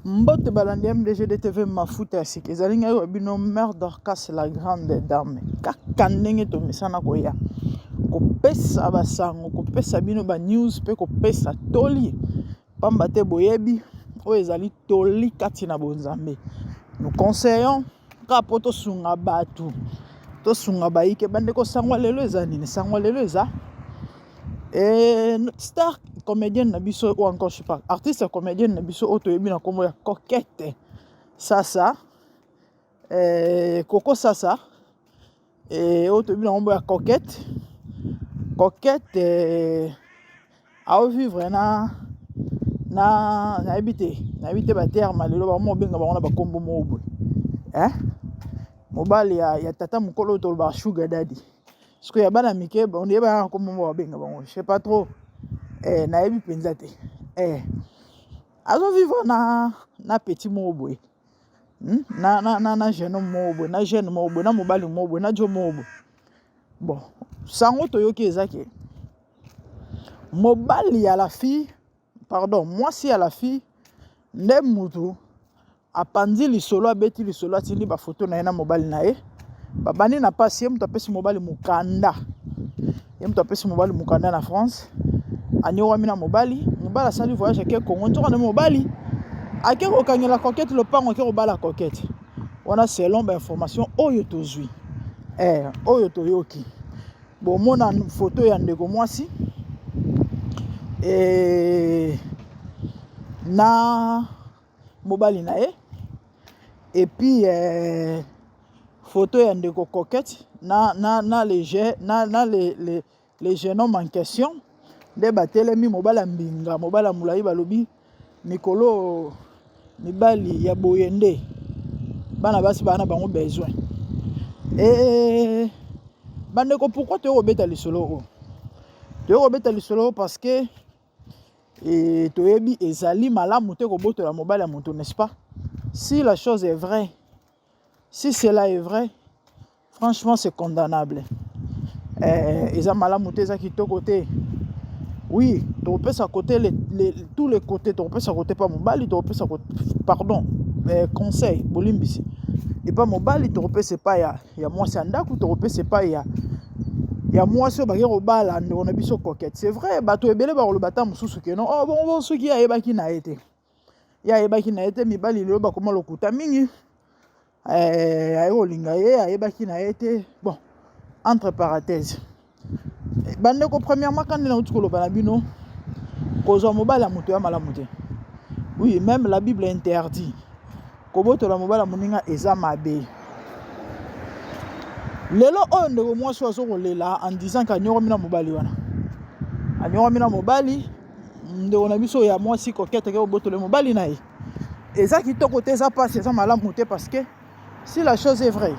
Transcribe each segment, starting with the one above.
Mbote balandi MDGDTV mafuta ya sika ezali ngai wa bino mère Dorcas la grande dame kaka ndenge tomesana koya kopesa basango kopesa bino ba news mpe kopesa toli pamba te boyebi oyo ezali toli kati na bonzambe. Nous conseillons kaka mpo tosunga bato tosunga bayike bandeko. Sango lelo eza nini? Sango lelo eza e star comédienne na biso ou encore je sais pas artiste comédienne na biso oyo toyebi na nkombo ya Coquette Sasa, Coco Sasa, oyo toyebi na nkombo ya Coquette. Coquette aovivre na nayebi te, nayebi te baterme lelo bango obenga bango na bakombo moko boye, eh? Mobali ya tata mokolo oyo tolobaka sugar daddy. Sikoyo ya bana mike oyebaka na kombo moko babenga bango, je sais pas trop, nayebi mpenza te. Azovivre na petit moko boye, Na jeune homme moko boye, na jeune moko boye, na mobali moko boye, na jo moko boye. Bon, sango toyoki eza ke mobali ya la fille, pardon, mwasi ya la fille nde mutu apanzi lisolo, abeti lisolo, atindi bafoto na ye na mobali na ye. Babandi na pasi. Ye moto apesi mobali mokanda, ye moto apesi mobali mokanda na France. Anyokwami na mobali. Mobali asali voyage, ake Congo. Nzoka nde mobali ake kokangela Coquette lopango, ake kobala Coquette wana, selon bainformation oyo tozwi, oyo toyoki. Bomona foto ya ndeko mwasi na mobali na ye, et puis photo ya ndeko Coquette na le jeune homme en question nde batelemi. Mobali ya mbinga, mobali ya molai. Balobi mikolo mibali ya boye nde bana basi baa na bango besoin. E bandeko, pourquoi toyei kobeta lisolo oyo? Toyei kobeta lisolo oyo parce que toyebi ezali malamu te kobotola mobali ya moto, n'est-ce pas? Si la chose est vraie, si cela est vrai, franchement c'est condamnable. Eza malamu te, eza kitoko te. Oui, tokopesa côté tous les côtés. Tokopesa côté pa mobali, tokopesa, pardon, conseil, bolimbisi, epa mobali, tokopesa epai ya mwasi ya ndako, tokopesa epai ya mwasi oyo bake kobala ndeko na biso Coquette. C'est vrai, bato ebele bakoloba ata mosusu ke non, oh, bongo bon, soki ye ayebaki na ye te, ye ayebaki na ye te. Mibali lelo bakoma lokuta mingi. Aye kolinga ye, ayebaki na ye te. Bon, entre parenthèse, bandeko, premièrement, kandi nauti koloba na bino, kozwa mobali ya moto ya malamu te. Oui, même la Bible interdit kobotola mobali ya moninga, eza mabe. Lelo oyo ndeko mwasi oyo aza kolela en disant ke anyokwami na mobali wana, anyokwami na mobali. Ndeko na biso ya mwasi Coquette ke kobotola mobali na ye, eza kitoko te, eza mpasi, eza malamu te. Parce que si la chose est vraie,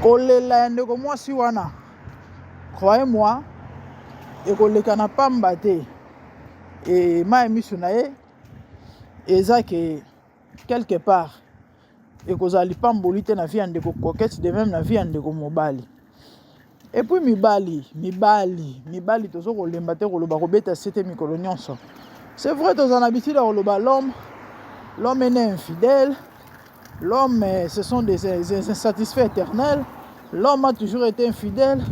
kolela ya ndeko mwasi wana, croyez moi, ekoleka na pamba te. E mai miso na ye eza ke quelque part ekozala lipamboli te na vie ya ndeko Coquette, de même na vie ya ndeko mobali. Et puis mibali, mibali, mibali, tozo kolemba te koloba, kobeta se te mikolo nyonso. C'est vrai, toza na habitude ya koloba l'homme, l'homme est né infidèle, l'homme, ce sont des insatisfaits éternels, l'homme a toujours été infidèle,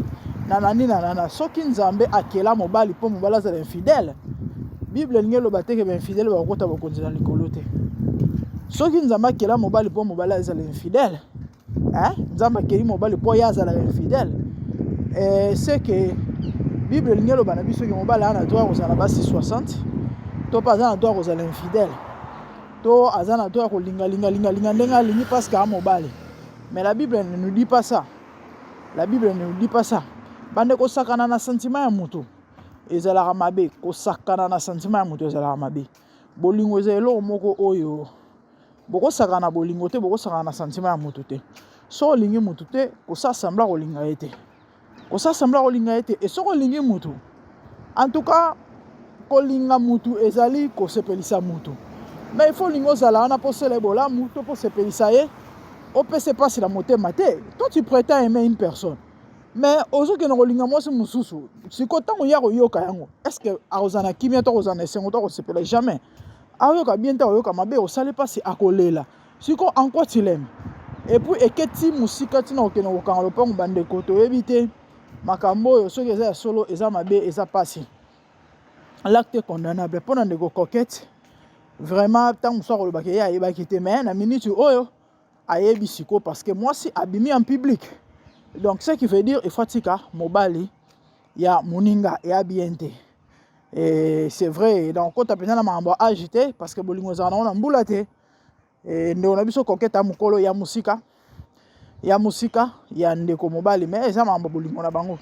nanani nanana. Soki Nzambe akela mobali mpo mobali azala infidèle, Bible elingi eloba te ke bainfidèle bakokota bokonzi na likolo te. Soki Nzambe akela mobali mpo mobali azala infidèle, hein? Nzambe akeli mobali mpo ye azala infidèle, c'est que Bible elingi eloba na biso ke mobali aza na droit kozala basi 60, to mpe aza na droit kozala infidèle, to aza na droit kolingalingalingalinga ndenge alingi parce que aza mobali. Mais la Bible ne nous dit pas ça, la Bible ne nous dit pas ça. Bande kosakana na sentiment ya moto ezalaka mabe, kosakana na sentiment ya moto ezalaka mabe. Bolingo eza eloko moko oyo bokosakana na bolingo te, bokosakana na sentiment ya moto te. So olingi motu te, kosala semblant kolinga ye te, kosala semblant kolinga ye te. E soki olingi motu, en tout cas kolinga mutu ezali kosepelisa mutu, mais il faut olingi ozala wana mpo osala ye bolamu to mpo osepelisa ye, opesa mpasi na motema te. Toi, tu prétends aimer une personne, mais ozokende kolinga mwasi mosusu. Sikoyo ntango ya koyoka yango, est ce que akozala na kimia to akozala na esengo to akosepela? Jamais. Ayoka bien te, akoyoka mabe, osali mpasi, akolela. Siko en quoi tu l'aimes? Et puis eketi mosika ntina kokende kokanga lopango. Bandeko, toyebi te makambo oyo soki eza ya solo, eza mabe, eza mpasi. L'acte condamnable mpona ndeko Coquette. Vraiment, ntango mosusu akolobaka ye ayebaki te, mais na minute oyo ayebi siko, parce que mwasi abimi en public. Donc ce qui veut dire, il faut atika mobali ya moninga, eya bien te. Et c'est vrai, donc kota mpenza na makambo ya age te, parce que bolingo ezala nango na mbula te. Ndeko na biso Coquette ya mokolo ya mosika, ya mosika ya ndeko mobali, mais eza makambo bolingo na bango.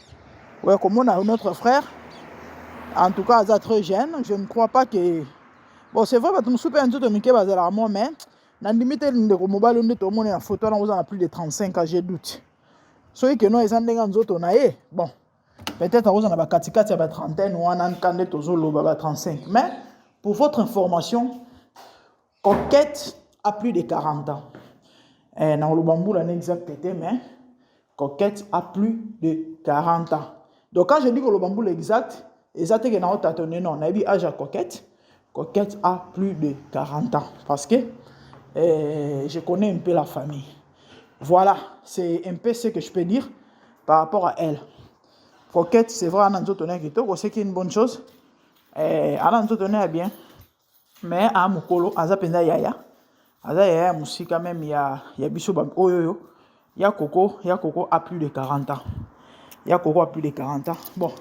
Ouais, komona notre frère, en tout cas aza très jeune, je ne crois pas que, bon, c'est vrai, bato mosusu mpe ya nzoto mike bazalaka mo, mais nandimi te ndeko mobali oyo nde tomoni na photo wana oza na plus de 35 ans. Je doute. Soki keno eza ndenge ya nzoto na ye, bon, peut-être akoza na bakatikati ya batrentaine wana nka nde tozoloba ba 35. Mais pour votre information, Coquette a plus de 40 ans. Na koloba mbula na exact te, mais Coquette a plus de 40 ans. Donc quand je dis koloba mbula exact, eza te ke na otâtonner, non, nayebi âge ya Coquette. Coquette a plus de 40 ans parce que je connais un peu la famille. Voilà, c'est un peu ce que je peux dire par rapport à elle. Coquette, c'est vrai, ana nzoto na kitoko, c'est une bonne chose. Ana nzoto na bien, mais a mokolo, aza mpenza yaya, aza yaya ya mosika même ya biso oyo oyo ya koko. Ya koko a plus de 40 ans, ya koko a plus de 40 ans. Bon,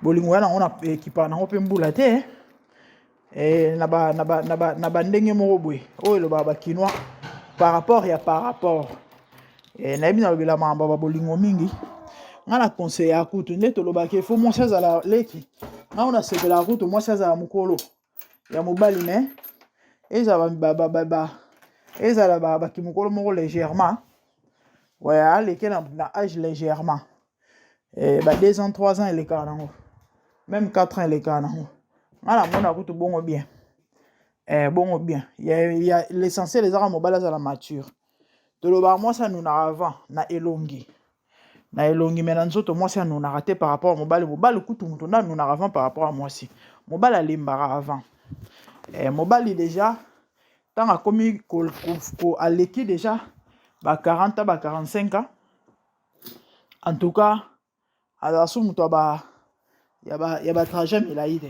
bolingo ya nango na ekipaka nango mpe mbula te. Na bandenge moko boye oyo elobaka bakinois par rapport ya par rapport, nayebi nalobela makambo ya babolingo mingi. Ngai na conseil ya kutu nde tolobaki, efo mwasi azala leki. Ngai nasepelaka kutu mwasi azala mokolo ya mobali, mais ezala ezala bakimokolo moko légèrement, ouais, aleke na âge légèrement, ba 2 ans, 3 ans elekaka nango, même 4 ans elekaka nango. Ngai namona kutu bongo bien, bongo bien. Ya l'essentiel ezaka mobali azala mature. Tolobaka mwasi anunaka avant na elongi, na elongi, mais na nzoto mwasi anunaka te par rapport à mobali. Mobali kutu moto nde anunaka avant par rapport à mwasi. Mobali alembaka avant. Mobali déjà ntango akomi aleki déjà ba 40 ans, ba 45 ans, en tout cas azala so moto ya batrajet milai te.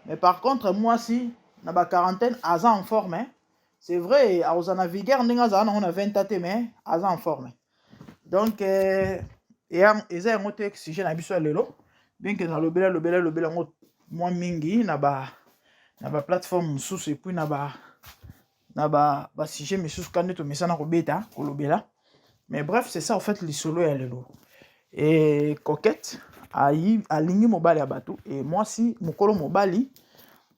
Mais par contre mwasi na baquarantaine aza en forme. C'est vrai, akozala na vigueur ndenge azala nango na 20 ans te, mais aza en forme. Donc eza yango te sujet na biso ya lelo, bien que nalobela lobela lobela yango mwa mingi na baplateforme mosusu, et puis na basujet misusu ka nde tomesana kobeta kolobela. Mais bref, c'est ça en fait lisolo ya lelo. E Coquette alingi mobali ya bato e mwasi mokolo, mobali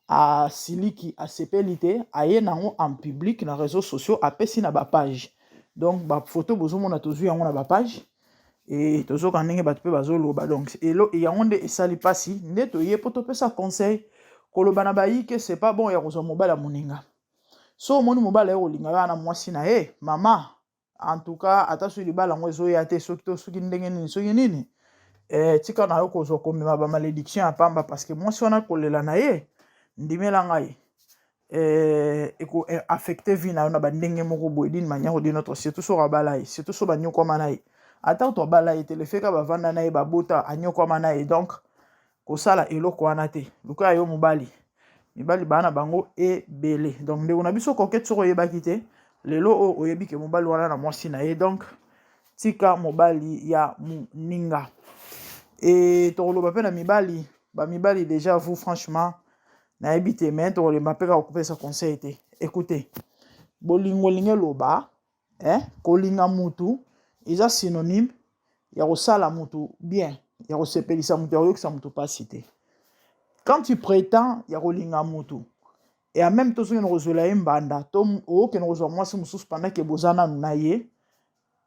asiliki, asepeli te, aye nango en public na réseaux sociaux, apesi na bapage. Donc bafoto bozomona, tozwi yango na bapage e tozoka ndenge bato mpe bazoloba. Donc yango nde esali mpasi, nde toye mpo topesa conseil, koloba na bayike, c'est pas bon ya kozwa mobali ya moninga. So omoni mobali aye kolinga kaka na mwasi na ye, mama, en tout cas ata soki libala yango ezoya te, soki to soki ndenge nini, soki nini, tika na yo kozwa komema bamalédiction ya pamba, parce que mwasi wana kolela na ye, ndimela ngai, eko affecte vie na yo na bandenge moko boye, d'une manière ou d'une autre, surtout soki abala ye, surtout so banyokwama na ye. Ata to abala ye te, lefeka bavanda na ye, babota, anyokwama na ye. Donc kosala eloko wana te, luka ya yo mobali. Mibali baa na bango ebele. Donc ndeko na biso Coquette, soki oyebaki te, lelo oyo oyebi ke mobali wana na mwasi na ye. Donc tika mobali ya moninga. E tokoloba mpe na mibali, bamibali déjà, vous, franchement, nayebi te, mais tokolemba mpe kaka kopesa conseil te. Écoutez, bolingo olingi eloba, kolinga mutu eza synonyme ya kosala mutu bien, ya kosepelisa mutu, ya koyokisa mutu mpasi te. Quand tu prétends ya kolinga mutu et en même temps soki na kozwela ye mbanda to okokende kozwa mwasi mosusu pendant ke boza nanu na ye,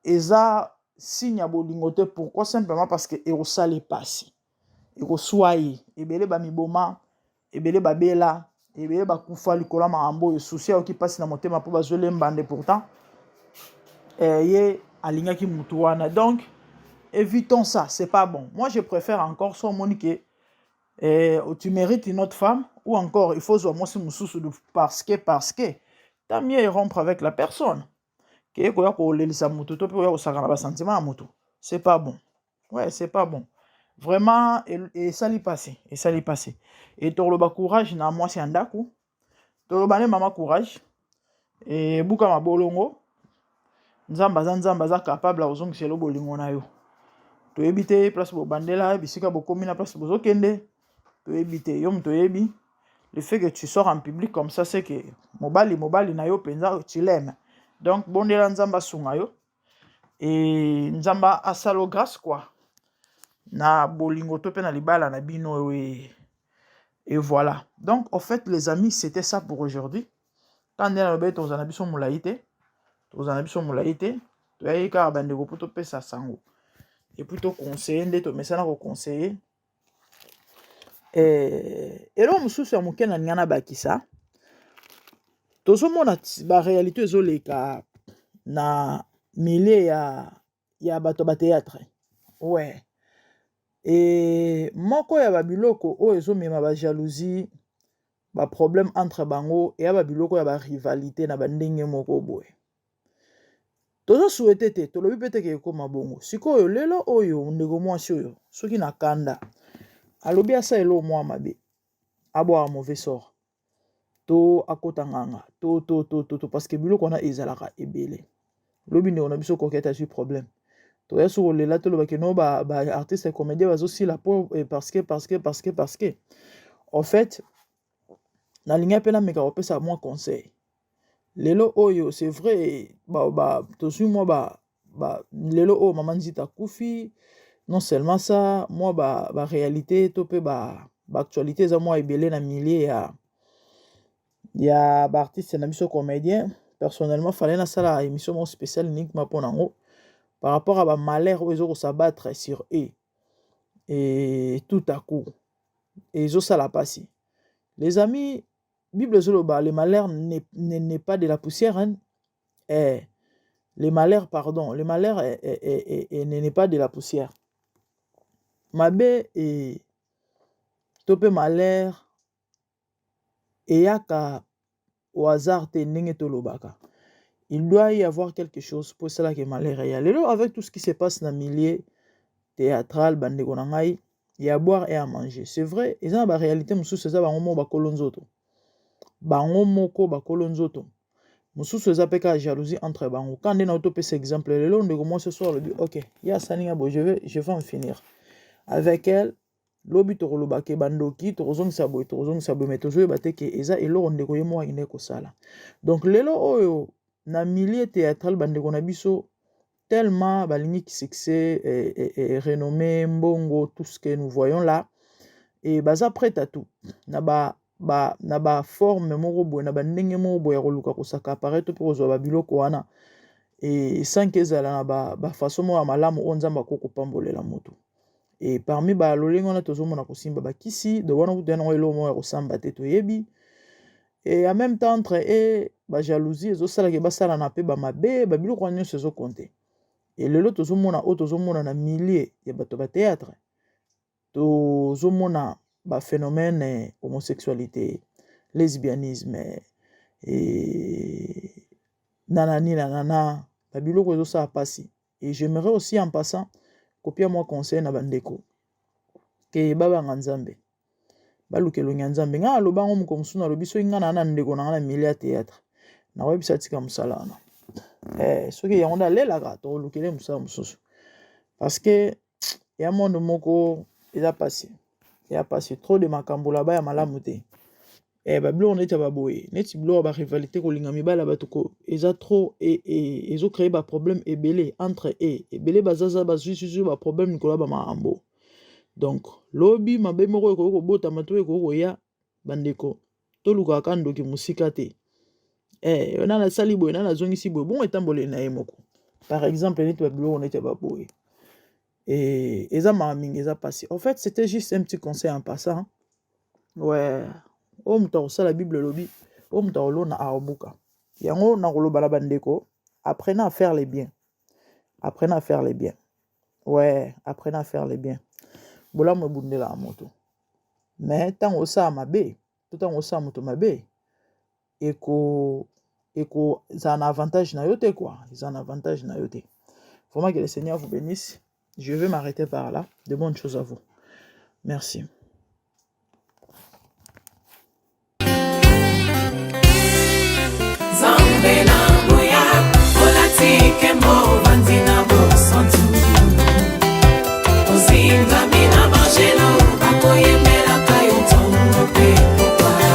eza signe ya bolingo te. Pourquoi? Simplement parce que ekosala epasi, ekoswa ye. Ebele bamiboma, ebele babela, ebele bakufa likolo ya makambo oyo. Susi ayoki mpasi na motema mpo bazweli ye mbanda, pourtant ye alingaki mutu wana. Donc évitons ça, c'est pas bon. Moi je préfère encore, so omoni ke tu mérites une autre femme, Ou encore il faut ozwa mwasi mosusu parce que tant mieux rompre avec la personne ke koya kolelisa motu to mpe koya kosaka na basentiment ya motu. C'est pas bon, ouais, c'est pas bon vraiment. Esali mpasi, esali mpasi. E tokoloba courage na mwasi ya ndako, toloba nde mama courage, ebuka mabolongo. Nzambe aza Nzambe, aza capable ya kozongisela bolingo na yo. Toyebi te place bobandela, bisika bokomi na place bozokende, toyebi te. Yo moto oyebi, le fait que tu sors en public comme ça, c'est que mobali na yo mpenza, tu l'aimes. Donc bondela Nzambe asunga yo e Nzambe asala grâce quoi na bolingo to mpe na libala na bino. Et voilà. Donc en fait, les amis, c'était ça pour aujourd'hui. Quand nde nalobi, tozala na biso molai te, tozala na biso molai te. Toyaki kaka, bandeko, mpo topesa sango et puis toconseiller nde tomesana koconseiller. Eloko mosusu ya moke na ninga nabakisa, tozomona baréalité ezoleka na milieu ya bato ya bathéâtre, ouais. E moko ya babiloko oyo ezomema bajalousie, baproblème entre bango, eya babiloko ya barivalité na bandenge moko boye. Tozosouhaiter te, tolobi mpe teke ekóma bongo. Sikoyo lelo oyo, ndeko mwasi oyo, soki na kanda alobi asala eloko mwa mabe, abwaka mauvais sort to akota nganga to to to to to, parce que biloko wana ezalaka ebele. Lobi ndeko na biso Coquette azwi problème, toya so kolela, tolobaki no baartiste ba comédien bazosila po parce que en fait nalingi mpe nameka kopesa mwa conseil lelo oyo. C'est vrai, tozwi mwa lelo oyo mama Nzita akufi. Non seulement ça, mwa baréalité ba to mpe baactualité ba eza mwa ebele na milieu ya baartiste na biso comédien. Personnellement, fallait nasala émission moko spéciale uniquement mpo nango, par rapport à bamalheur oyo ezokos'abattre sur eux et tout à coup ezosala mpasi. Les amis, Bible ezoloba: le malheur n'est pas de la poussière, hein? Eh, le malheur, pardon, le malheur n'est pas de la poussière. Mabe e to mpe malheur eyaka au hasard te. Ndenge tolobaka, il doit y avoir quelque chose po esalaka malheur eya. Lelo, avec tout ce qui se passe na milieu théâtral, bandeko na ngai, ya boire et à manger, c'est vrai, eza na baréalité mosusu, eza bango moko bakolo nzoto, bango moko bakolo nzoto. Mosusu eza mpe kaka jalousie entre bango. Ka nde na topesa exemple, lelo ndeko mwasi so alobi: "Ok, ye asalinga boye, je vais en finir avec elle." Lobi tokoloba ke bandoki, tokozongisa boye, tokozongisa boye, mais tozoyeba te ke eza eloko ndeko ye moko akende kosala. Donc lelo oyo na milieu théâtral, bandeko na biso, tellement balingi succès et renommé, mbongo, tout ce que nous voyons là, et baza prêt à tout na baforme moko boye, na bandenge moko boye ya koluka kos'accaparer to mpe kozwa babiloko wana, e sans que ezala na bafaçon moko ya malamu oyo Nzambe akoki kopambolela moto. E parmi balolenge wana, tozomona kosimba bakisi do wana kutu yango eloko moko ya kosamba te, toyebi. E en même temps, entre e bajalousie ezosalaka basalana mpe bamabe, babiloko wana nyonso ezocompter. E lelo tozomona oyo tozomona na milieu ya bato bathéâtre, tozomona baphénomène homosexualité, lesbianisme, e nanani nanana, babiloko ezosala mpasi. Et j'aimerais aussi, en passant, kopia mwa conseil na bandeko ke babanga Nzambe, baluka elongi ya Nzambe. Ngai aloba yango moko mosusu, nalobi soki ngai na ndeko na ngai na milieu ya théâtre, nakoyebisa tika mosala wana. Soki yango nde alelaka, tokolukele mosala mosusu, parce que ya monde moko eza pasi, eza pasi trop de makambo laba ya malamu te. Babiloko neti ya baboye, neti biloko ya barivalité, kolinga mibali ya bato, eza trop, ezocréer baproblème ebele entre e ebele. Bazaza bazwi susu baproblème likolo ya bamakambo. Donc lobi mabe moko ekoki kobotama to ekoki koya. Bandeko, tolukaka kaka ndoki mosika te. Nani asali boye, nani azongisi boye, bongo etamboleli na ye moko. Par exemple neti babiloko neti ya baboye, eza mawa mingi, eza pasi. En fait, c'était juste un petit conseil en passant, ouais. Oyo moto akosala, Bible elobi, oyo moto akolona akobuka yango. Nakoloba na bandeko: apprenez à faire les biens, apprenez à faire les biens, ouais, apprenez à faire les biens. Bolamu ebundelaka moto, mais ntango osala mabe, To ntango osala moto mabe, eko ekozala na avantage na yo te quoi, eza na avantage na yo te. Vraiment, que le Seigneur vous bénisse. Je vais m'arrêter par là. De bonnes choses à vous. Merci.